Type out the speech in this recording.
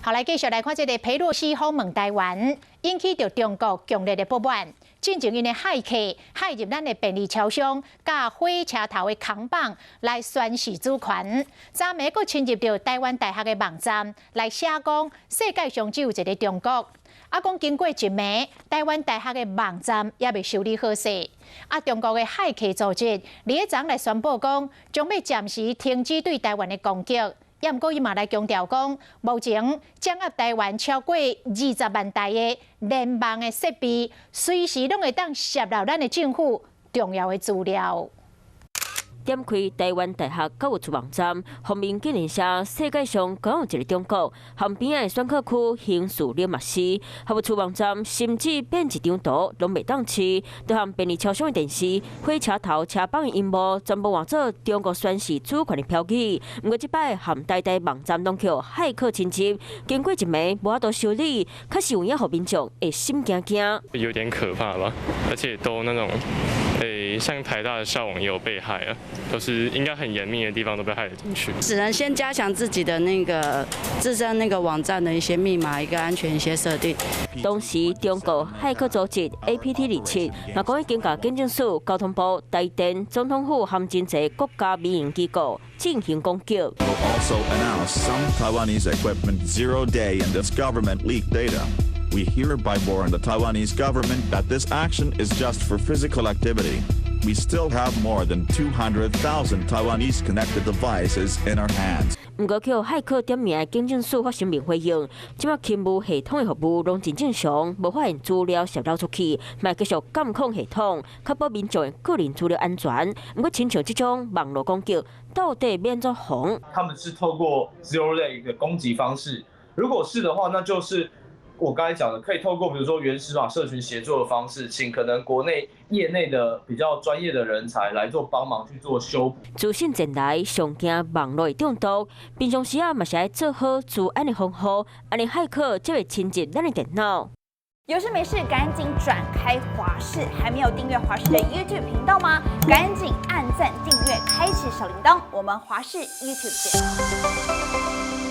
好，來繼續來看這个裴洛西訪問台灣，引起著中國強烈的不滿。進前𪜶的駭客駭入咱的便利超商，佮火車頭的扛棒來宣示主權。昨暝閣侵入著台灣大學的網站來寫講，世界上只有一个中國。啊，講經過一暝，台灣大學的網站猶未修理好勢。啊，中國的駭客組織禮昨來宣布講，將欲暫時停止對台灣的攻擊。也毋過伊嘛來強調講，目前掌握台灣超過20萬台的聯網的設備，隨時攏會當洩露咱的政府重要的資料。點開台灣大學教育處網站，封面竟然寫世界上閣有一个中國，和邊仔的選考區形似練墨絲，學務處網站甚至變一張圖攏袂當試，就和便利超商的電視、火車頭車幫的螢幕，全部換做中國宣示主權的標語。毋過這擺和台大網站攏予駭客侵入，經過一暝無法度修理，確實有影予民眾會心驚驚。有點可怕吧，而且都那種，欸，像台大的校網也有被駭啊，都是應該很嚴密的地方都被駭了進去。只能先加強自己的那個自身那個網站的一些密碼、一個安全一些設定。當時中國駭客組織 APT 27，嘛講已經共警政署、交通部、台電、總統府和真濟國家民營機構進行攻擊。 Also announce some Taiwanese equipment zero day in this government leaked data. We hereby warn the Taiwanese government that this action is just for physical activity. We still have more than 200,000 Taiwanese connected devices in our hands. 毋過，予駭客點名的警政署發聲明回應，這擺勤務系統的服務攏真正常，無發現資料洩漏出去，嘛繼續監控系統，確保民眾的個人資料安全。毋過，親像這種網路攻擊，到底欲按怎防？他們是透過 zero day 的攻擊方式，如果是的話，那就是我剛才講的，可以透過比如說原始碼社群協作的方式，請可能國內業內的比較專業的人才來做幫忙去做修補。資訊戰來上驚網路的中毒，平常時啊嘛是愛做好資安的防護，按呢駭客才袂侵入咱的電腦。有事沒事趕緊轉開華視，還沒有訂閱華視的 YouTube 頻道嗎？趕緊按讚訂閱，開啟小鈴鐺，我們華視 YouTube 見。